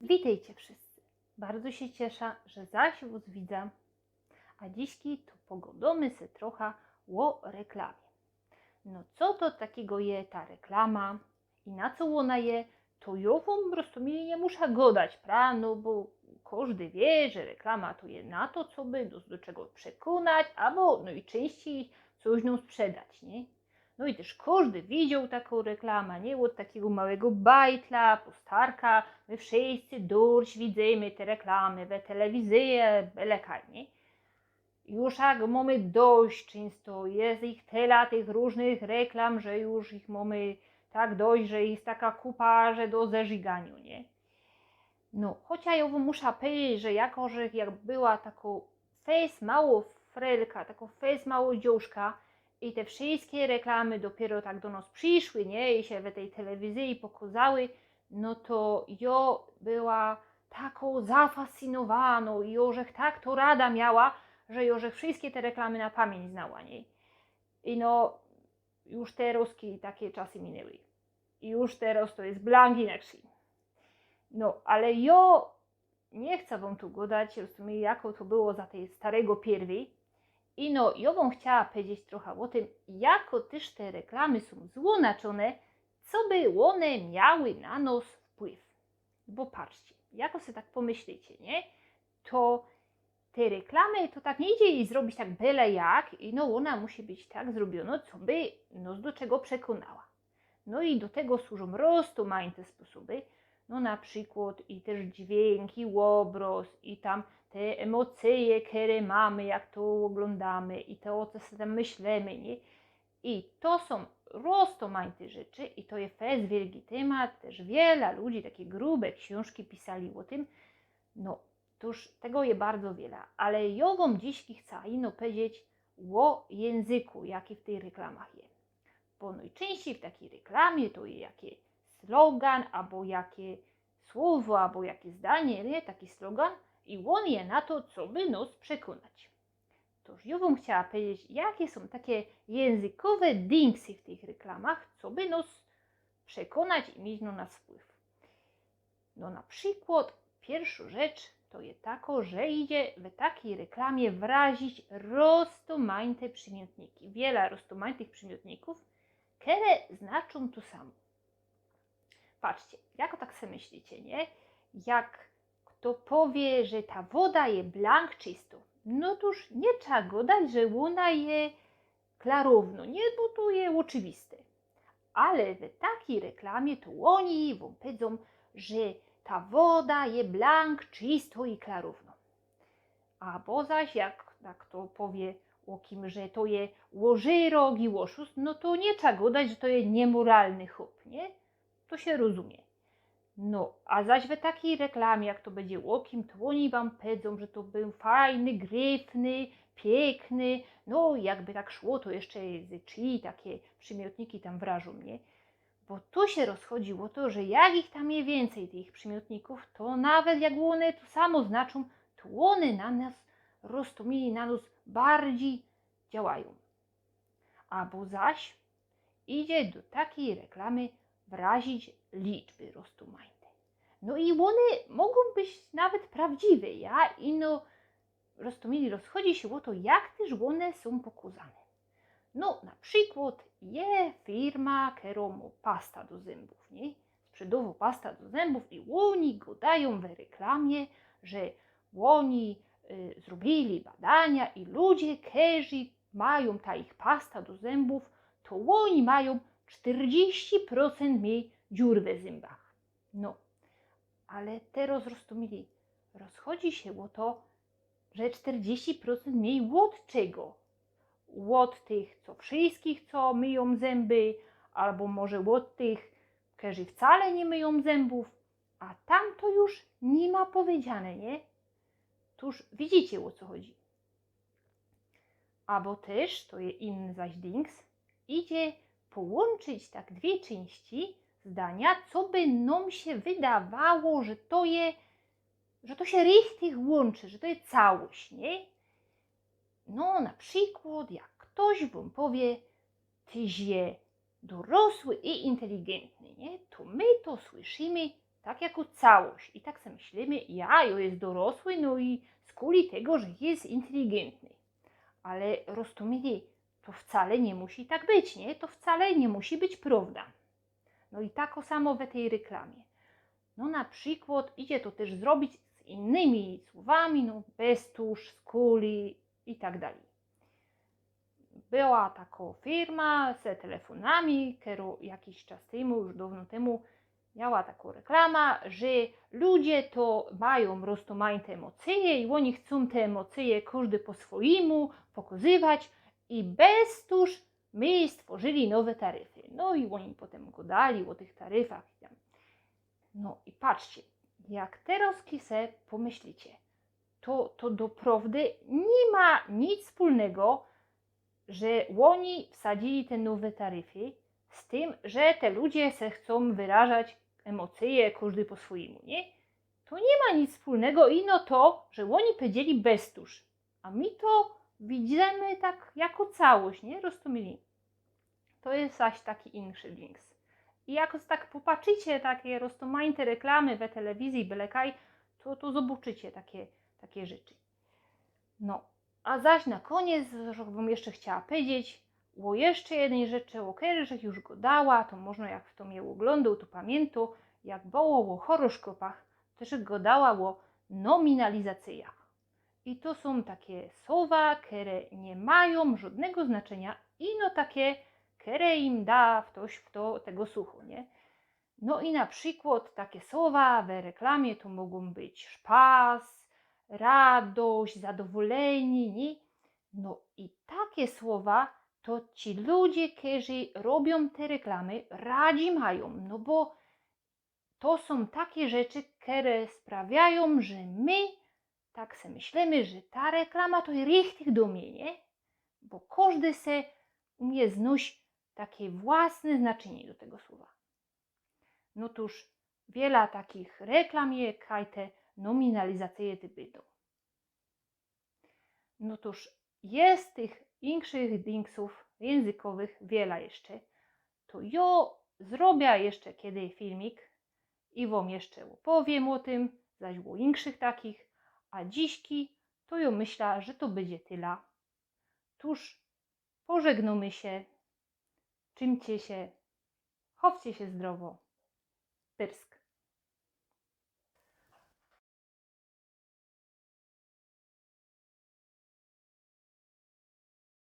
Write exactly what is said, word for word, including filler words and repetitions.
Witejcie wszyscy. Bardzo sie ciesza, że zaś wŏs widzã. A dzisiej to pogŏdōmy se trocha ô reklamie. No co to takigo je ta reklama i na co ôna je, to jŏ wōm roztōmili niy musza gŏdać, pra? No bo kożdy wiy, że reklama to je na to, coby nŏs do czego przekōnać, abo nojczynścij coś nōm sprzedać, niy? No i tyż kożdy widzioł takõ reklamã, niy? Ôd takigo małego bajtla, po starka, my wszyscy durś widzymy te reklamy we telewizyji, bele kaj, niy? Już jak mōmy dość czynsto, je ich tela tych rōżnych reklam, że już ich mōmy tak dość, że je taka kupa, że do zeżiganiŏ, niy? No, chocia jŏ wōm musza pedzieć, że jako, że jak była takŏ fest małŏ frelka, takŏ fest małŏ dziŏwszka i te wszyjske reklamy dopiyro tak do nŏs prziszły, niy? I sie we tyj telewizyji pokŏzały, no to jŏ była takŏ zafascynowanŏ i jŏ żech tak to rada miała, że jŏ żech wszyjske te reklamy na pamiyńć znała, niy? I no, już te rozki takie czasy minyły. I już terŏz to je blank inaczyj. No, ale jŏ niy chcã wōm tu gŏdać, roztōmili, jako to było za tyj starego pierwyj. I no, jŏ wōm chciała pedzieć trocha ô tym, jako tyż te reklamy sōm złōnaczōne, coby ône miały na nŏs wpływ. Bo patrzcie, jako se tak pōmyślicie, niy? To te reklamy to tak niy idzie je zrobić tak bele jak, i no ôna musi być tak zrobionŏ, coby nŏs do czego przekōnała. No i do tego służōm roztōmajte sposoby, no na przikłŏd i tyż dźwiynk, i ôbrŏz, i tam te emocyje, kere mōmy, jak to ôglōndōmy, i to, ô co se tam myślymy, niy? I to sōm roztōmajte rzeczy i to je fest wielki tymat, tyż wiela ludzi takie grube ksiōnżki pisali ô tym. No, tōż tego je bardzo wiela, ale jŏ wōm dzisiej chcã ino pedzieć ô jynzyku, jaki w tych reklamach je. Bo nojczynściej w takij reklamie to je jaki slogan, abo jake słowŏ, abo jake zdanie, niy? Taki slogan i ôn je na to, coby nŏs przekōnać. Tōż jŏ wōm chciała pedzieć, jake sōm take jynzykowe dinksy w tych reklamach, coby nŏs przekōnać i mieć na nŏs wpływ. No na przikłŏd piyrszŏ rzecz to je takŏ, że idzie we takij reklamie wyrazić roztōmajte przimiotniki, wiela roztōmajtych przimiotnikōw, kere znaczōm to samo. Patrzcie, jako tak se myślicie, niy? Jak chto powiy, że ta woda je blank czystŏ, no tōż niy trzeba gŏdać, że ôna je klarownŏ, niy? Bo to je ôczywiste. Ale we takij reklamie to ôni wōm powiedzōm, że ta woda je blank czystŏ i klarownŏ. Abo zaś jak, jak chto powiy ô kim, że to je ôżyrok i ôszust, no to niy trzeba gŏdać, że to je niymoralny chop, niy? To sie rozumie. No, a zaś we takij reklamie, jak to bydzie ô kim, to ôni wōm powiedzōm, że to bōł fajny, gryfny, piykny, no, jakby tak szło, to jeszcze ze trzi takie przimiotniki tam wyrażōm, niy? Bo tu sie rozchodzi ô to, że jak ich tam je wiyncyj, tych przimiotnikōw, to nawet jak ône to samo znaczōm, to ône na nŏs roztōmili, na nŏs bardzij działajōm. Abo zaś idzie do takij reklamy wyrazić liczby roztōmajte. No i ône mogōm być nawet prawdziwe, ja? I no, roztōmili, rozchodzi sie ô to, jak tyż ône sōm pokŏzane. No, na przikłŏd je firma, kerŏ mŏ pasta do zębōw, niy? Sprzedŏwŏ pasta do zębōw i ôni gŏdajōm we reklamie, że ôni y, zrobiyli badania i ludzie, kerzi majōm ta ich pasta do zębōw, to ôni majōm sztyrdziści procynt mniyj dziur we zębach. No, ale terŏz roztōmili, rozchodzi sie ô to, że sztyrdziści procynt mniyj ôd czego? Ôd tych, co wszyjskich, co myjōm zęby, abo może ôd tych, kerzi wcale niy myjōm zębōw, a tam to już niy ma powiedziane, niy? Tōż widzicie, ô co chodzi. Abo tyż, to je inny zaś dinks, idzie połōnczyć tak dwie czynści zdania, coby nōm sie wydawało, że to je, że to sie richtig łōnczy, że to je całość, niy? No, na przikłŏd, jak ftoś wōm powiy, tyś je dorosły i inteligentny, niy? To my to słyszymy tak jako całość. I tak se myślimy, ja, jo jest dorosły, no i skuli tego, że jest inteligentny. Ale roztōmili, to wcale niy musi tak być, niy? To wcale niy musi być prowda. No i tako samo we tyj reklamie. No na przikłod idzie to tyż zrobić z innymi słowami, no beztōż, skuli i tak dalij. Była tako firma ze telefonami, kero jakiś czas tymu, już downo tymu, miała tako reklama, że ludzie to majōm roztōmajte emocyje i ôni chcōm te emocyje kożdy po swojimu pokozywać i beztōż my stworzyli nowe taryfy. No i ôni potym godali ô tych taryfach i tam. No i patrzcie, jak terozki se pomyślicie, to, to doprowdy niy ma nic wspōlnego, że ôni wsadzili te nowe taryfy z tym, że te ludzie se chcōm wyrażać emocyje kożdy po swojimu, niy? To niy ma nic wspōlnego, ino to, że ôni powiedzieli beztōż. A my to widzymy tak jako całość, niy? Roztōmili? To jest zaś taki inszy dźwięk. I jak tak popatrzycie, takie roztōmajte reklamy we telewizji, byle kaj, to, to zobaczycie takie, takie rzeczy. No, a zaś na koniec, co bych jeszcze chciała powiedzieć, ô jeszcze jednej rzeczy, ô kerej żech już godała, to można jak fto mie ôglōndōł, to pamiyntŏ, jak było ô horoskopach, to żech godała ô nominalizacyjach. I to sōm takie słowa, kere niy majōm żodnego znaczynia, ino takie, kere im da ftoś, fto tego słuchŏ, niy? No i na przikłod takie słowa we reklamie to mogōm być szpas, radość, zadowolenie, niy? No i takie słowa to ci ludzie, kerzy robiōm te reklamy, radzi majōm, no bo to sōm takie rzeczy, kere sprawiajōm, że my tak se myślimy, że ta reklama to je richtig do mie, niy? Bo kożdy se u mie znojś takie własne znaczynie do tego słowa. No tōż, wiela takich reklam je, kaj te nominalizacyje te bydōm. No tōż, jest tych inkszych dingsōw jynzykowych wiela jeszcze. To jo zrobia jeszcze kedy filmik i wōm jeszcze ôpowiym ô tym, zaś ô inkszych takich, a dzisiki to jo myśla, że to bydzie tela. Tōż, pożegnōmy sie, trzimcie sie, chowcie sie zdrowo. Pyrsk.